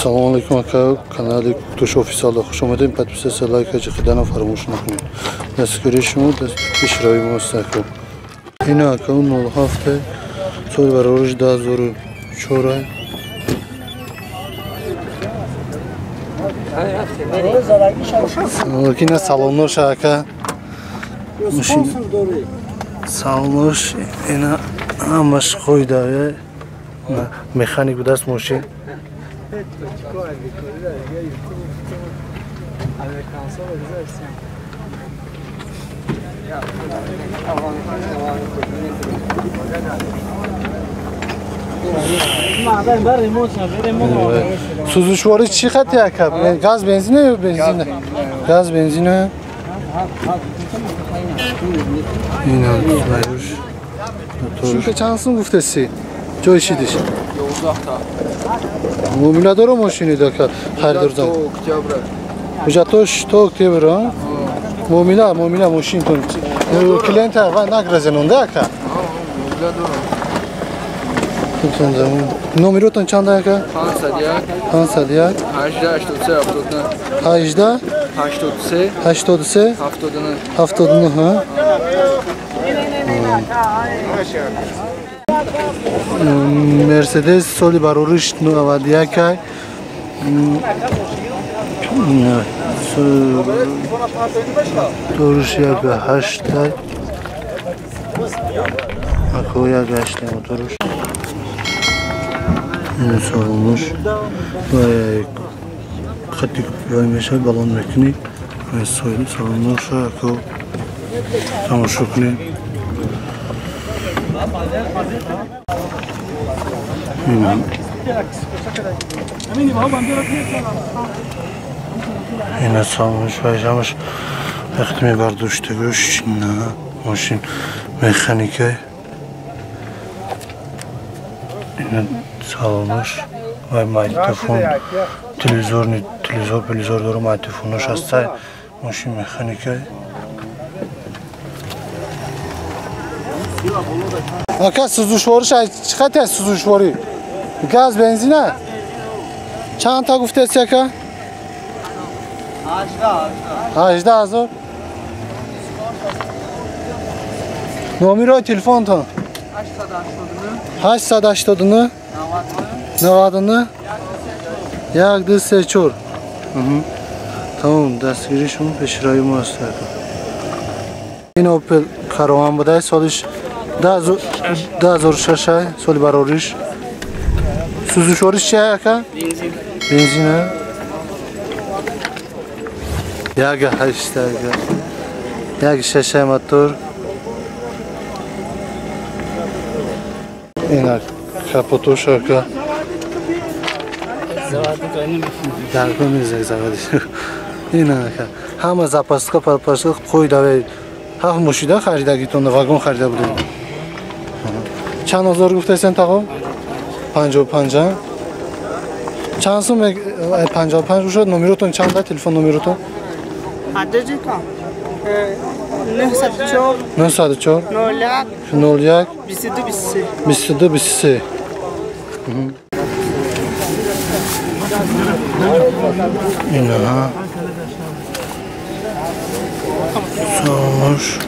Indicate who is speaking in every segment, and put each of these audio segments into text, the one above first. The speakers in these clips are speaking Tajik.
Speaker 1: Салом алейкум ака, канали Туш официал хуш омадед. Подписаться, лайк, ҷиқидана фаромӯш накунед. Дастгирии шумо пешравии мост ака. Ина ака 07 соли барориш 2004. Ина салоннош ака. Салоннош ина ҳамаш қоида. Механик будаст мошин. Сӯзишворӣ чӣ хати ака? Газ бензине ё бензине? Газ бензине. Ина шука чанд сум гуфтеси? Ҷой шидиш?
Speaker 2: 11 та.
Speaker 1: Муомила дора мошини дака харидорзан?
Speaker 2: То октябр.
Speaker 1: Ҳуҷҷатош то октябр, а? Муомила, муомила мошинтон. Клиента ва награзенонда ака?
Speaker 2: Муомила дорам.
Speaker 1: Номеротон чанд ака?
Speaker 2: 501
Speaker 1: 501
Speaker 2: 18 83 79
Speaker 1: 18
Speaker 2: 83
Speaker 1: 83
Speaker 2: 79
Speaker 1: 79 ҳа? Мерседес соли барориш 91 торуш 1.8 ако 1.8 моторуш салонуш хати вай мешавад балон мекунӣ салонуш ако тамошо кунед. Ина салонуш вайжамаш вақти мебардоштагӯш на мошин механика ина салонуш вай магнитофон телевизор телевизор телевизор дора магнитофонош ҳастай мошин механика. Ака сӯзишвориш чӣ хати аст сӯзишворӣ? Газ бензина? Чанд та гуфтеси ака? 18 ҳазор. Номерои телефонтон? 889 99 1 2 3 4. Тамом, дастгирии шумо пешравии мо аст. Ин Opel Караван буда, солиш 2006 соли барориш. Сӯзишвориш чи ака?
Speaker 2: Бензин.
Speaker 1: Бензин, а? 1.8 ака. 1.6 мотор. Ина капотош ака. Ина ака. Ҳама запаска папаска қоида ҳафт мошина харидагитон вагон харида будем. Чанд ҳазор гуфтасен тағо? 55. Чанд сум 55 бошад? Номеротон чанда? Телефон номеротон?
Speaker 3: 904
Speaker 1: 904
Speaker 3: 01
Speaker 1: 01
Speaker 3: 22 23
Speaker 1: 22 23. Ина салонуш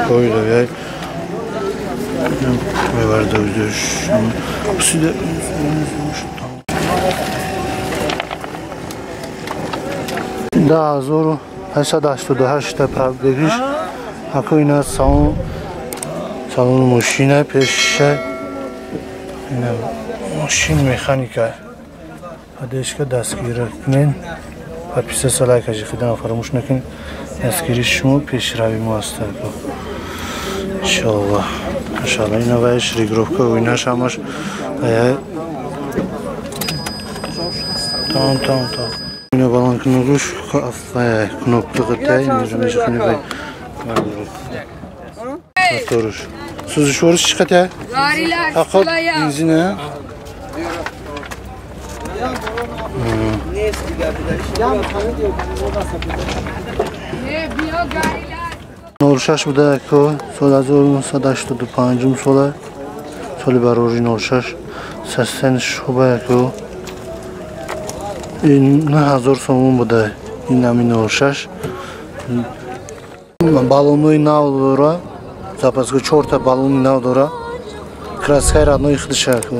Speaker 1: қоида як мебардошташ. Да 1888 пробегиш. Ако ина салон салони мошина пеша ина мошин механика. Падешка дастгирӣ кунед. Подписаться, лайк ҷиқидан фаромӯш накунед. Дастгирии шумо пешравии мо аст. Иншоаллоҳ. Иншоаллоҳ ина вайш регировка оинаш ҳамаш тамом тамом тамом. Ина балан кунугуш кнопка қитай инҷо мешихни вай. Моторуш. Сӯзишвориш чӣ қадар? Ақо бензина? Нол шаш буда ко сол 1985 сола соли барори 06 Состояние хуба яку. Ин 9000 сомон буда. Ин ҳамин 06. Баллонҳои нав дора. Запаска 4 та баллони нав дора. Краскаи родной худаш яку.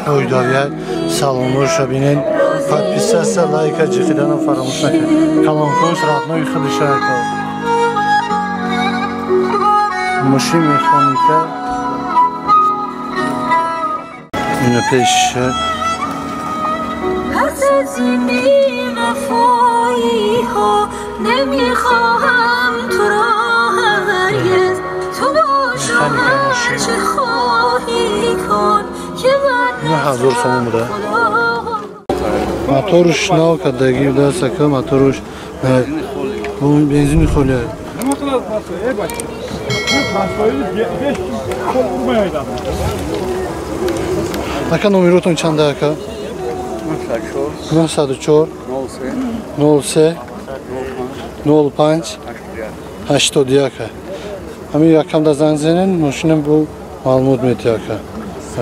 Speaker 1: Ҳойдавия салонҳоша бинед. Подписаться, лайка ҷиқиданам фаромӯш накунед. Колонкаҳош родной худаш яку. Мошин механика. Ина пешша.
Speaker 4: پس از این بی‌وفایی ها نمیخواهم تو را هرگز. تو باش و هرچه خواهی کن که من
Speaker 1: 9000 сомон буда. Моторш нав кардагӣ будааст ака, моторш бензини холия. Ака номеротон чанда ака? 904 03 05 81 ака. Ҳамин якамда занг занед, мошинам бо маълумот медиҳад ака.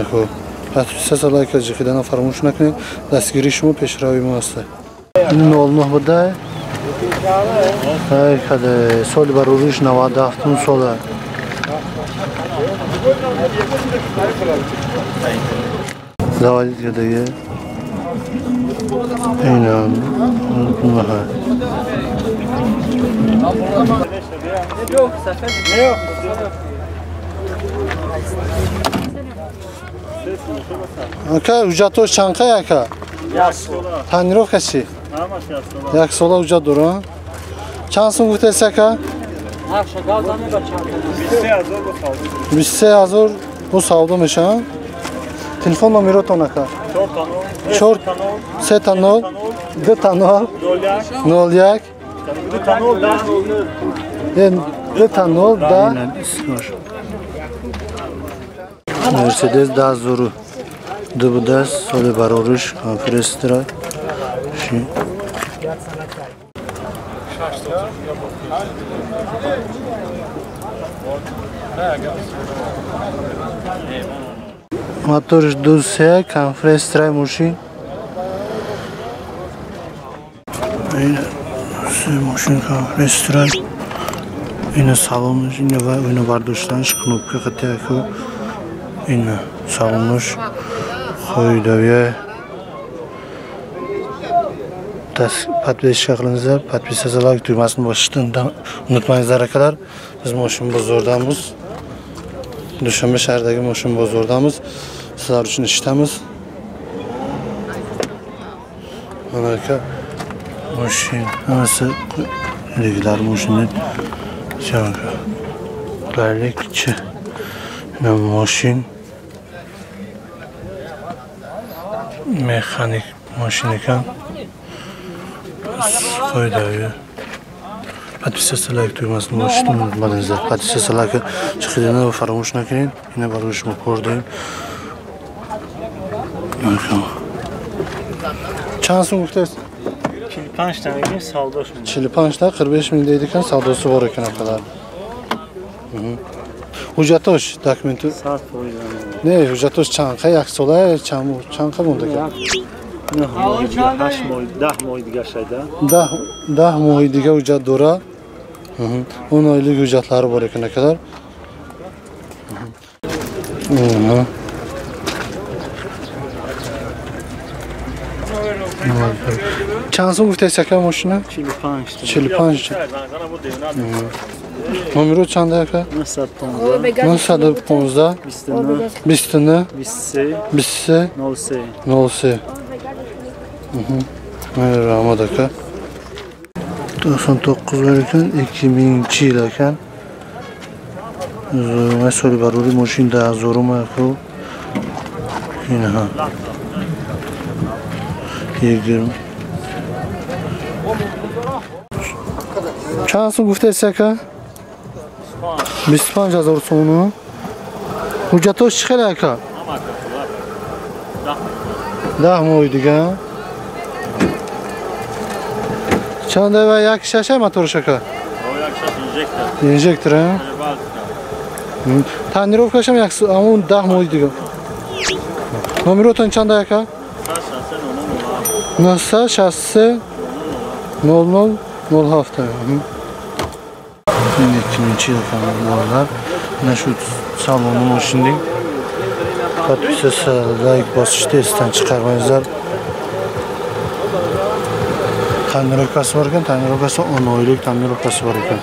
Speaker 1: Аку подписаться, лайка ҷиқиданам фаромӯш накунед. Дастгирии шумо пешрави мо аст. 09 буда. Каде соли барориш 97 сола. Заводит кадаге. Ина ака ҳуҷҷатҳош чанд қай ака? Тонировка чӣ? Як сола ҳуҷҷат дора. Чанд сум гуфтаст ака? 23000 бо савдо мешавад. Телефон номеротон ака? 4 3 0 2 0 01 2 0 10. Мерседес 10002 будааст, соли барориш конференситра. Моторш 2.3 конференситрай мошин. Мошин конференситрай. Ина салонаш, ина бардоштанаш кнопка қатияку. Ина салонаш хоидавия. Подписка qilingizlar, подписаться, лайк tugmasini bosishni unutmangizlar akalar. Biz moshin bozordamiz. Dushanbe shahridagi moshin bozordamiz. Sizlar uchun ishdamiz. Mana aka moshin, hammasi liglar moshinni syomka. Qulaylikchi. Mana moshin mexanik moshin ekan. Qo'ydavi. Подписаться, лайк tugmasini bosishni unutmangizlar. Подписаться, лайк chiqidini faromush nakining. Ina baribir mo kor dorim. Чанд сум гуфтааст?
Speaker 5: 45 та мегӯем савдош.
Speaker 1: 45 та 45 мing deydi ekan, savdosi bor ekan akalar. Hujjatosh dokumenti?
Speaker 5: 100%.
Speaker 1: Ne, hujjatosh чанд qa, як сола, чанд қа монда ekan?
Speaker 5: 9 моҳ, 8 моҳ, 10 моҳи дига шайда.
Speaker 1: 10 моҳи дига ҳуҷҷат дора. 10 oylik hujjatlari bor ekan akalar. Чанд сум гуфтааст ака мошина?
Speaker 5: 45.
Speaker 1: 45. Номеро чанд ака?
Speaker 5: 915
Speaker 1: 915 29
Speaker 5: 23
Speaker 1: 23
Speaker 5: 03
Speaker 1: 03. Rahmat aka. 99 bor ekan, 2000-yil ekan. Соли барори мошин 10000 аку. Инҳа. 20. Чанд сум гуфтааст ака? 25000 сомон. Ҳуҷҷатош чӣ хеле ака? 10 моҳи дига. Чанд ва 1.6 моторш ака? 1.6 инжектор. Инжектор. Тонировкашам 10 моҳи дига. Номеротон чанд ака? 963 00 07. Ин ikkinchi bolalar. Mana shu saloni mashinalik. Подписаться, лайк bosishni esdan chiqarmanglar. Tonirovkasi bor ekan, tonirovkasi 10 oylik tonirovkasi bor ekan.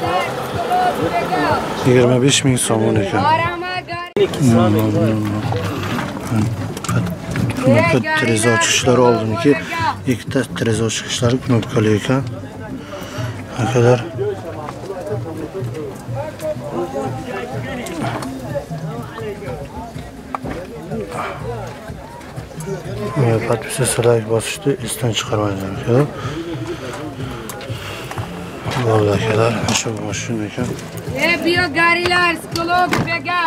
Speaker 1: 25 ming so'm ekan. Knopka tereza ochqichlari oldingi ikkita tereza ochqichlari knopkali ekan. Akalar подписаться, лайк bosishni esdan chiqarmanglar akalar. Bo'ldi akalar, shu mashina ekan.
Speaker 6: Biyo garilar, skolog bega.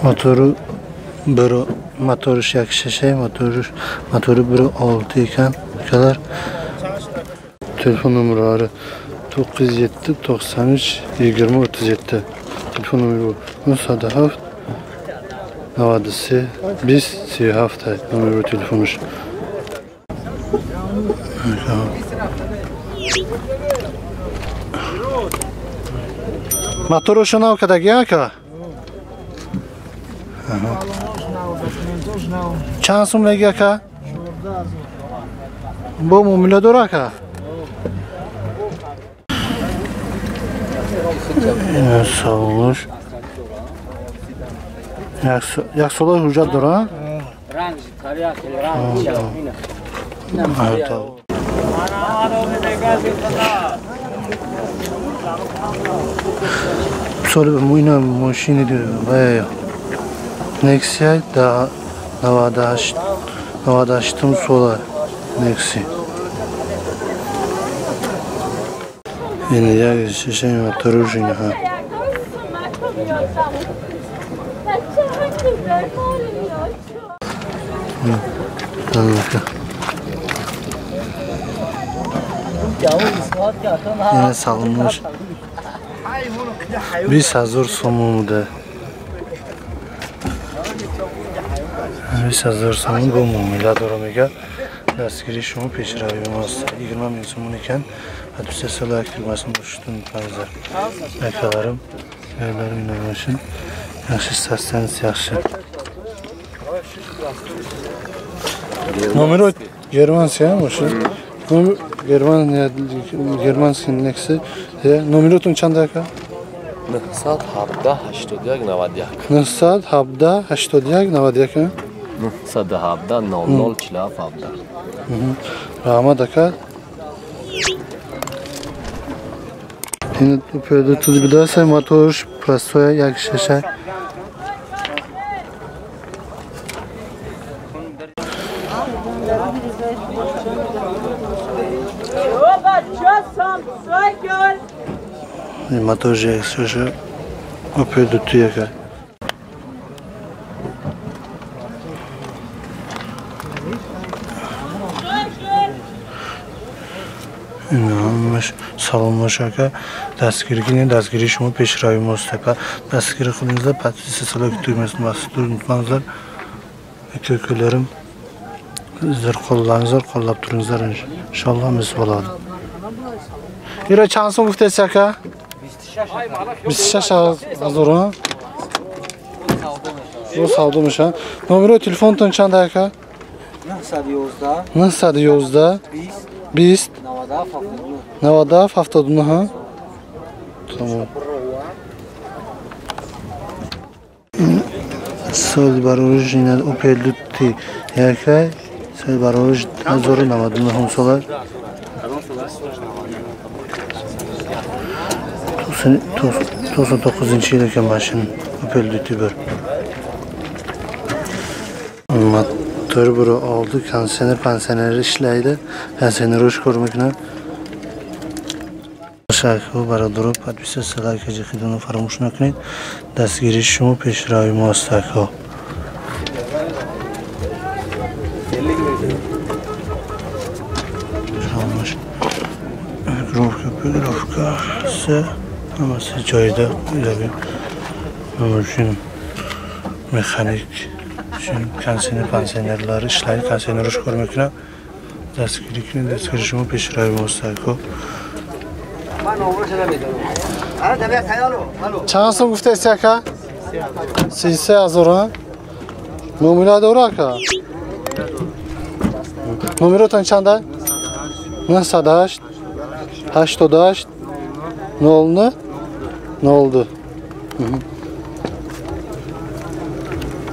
Speaker 1: Motoru bir motori 1.6, motori 1.6 ekan akalar. Telefon nomerlari 907 93 20 37. Telefon nomeri 97 93 20 37 nomeri telefoni. Motor o'sha navkadagi aka. Чанд сум меги ака? Бо муомила дора ака? Саволш. Як сола ҳуҷҷат дора? Соли ина мошини вай Nexia da 98 sola Nexia. Endi як шишаи мотору ҳа. Yana salonlar 20,000 сомон буда. 20,000 сомон бо муомила дора мега. Дастгирии шумо пешравии мост. 20 ming сомон ekan. Подписаться, лайк tugmasini bosishni unutmanglar. Akalarim, ayolarim ina mashin. Yaxshi sostansi yaxshi. Номер германский, mashin. Номер Германия, германский Nexia. Номеротон чанд ака?
Speaker 7: 917 81 91.
Speaker 1: 917 81 91.
Speaker 7: 917 00 47 17.
Speaker 1: Rahmat aka. Endi piyoda bidasa motor prostoy 1.6. Motor 1.6 Opel 2 aka. Salonlar aka. Dastgirgini dastgiri шумо пешравии мост ака. Дастгирӣ қилingizlar, подписаться, лайк tugmasini bosishni unutmanglar. Aka-ukalarim, sizlar qo'llangizlar, qo'llab turingizlar, inshaalloh biz bo'ladi. Ира чанд сум гуфтед ака? 26 ҳазор. Бо савдо мешавад. Номерои телефонтон чанд ака?
Speaker 2: 911
Speaker 1: 911 20 97 79. Тамом. Соли барориш ина Opel Lutti якай Саи барориш 1099 сола. 99-yil ekan mashina. Opel Duty 1. Motor biri oldi, konditsioner, pansioneri ishlaydi. Konditsioner o'sh ko'rmakdan. Шайху бародаро, подписаться, лайк ҷихидоно фаромӯш накунед. Дастгирии шумо пешрави мо аст, ака. Гровка, пигровка, се ҳамаси ҷойда илави. Мошин механик, кондитsioner, пансионерлар ishlaydi, konditsioner o'sh kor мекунад. Дастгирӣ кунед, дастгирии шумо пешрави мо аст, ака. Чанд сом гуфтаест, ака? 33 000. Номера дора, ака? Номеротон чанда? 908 88 00 02.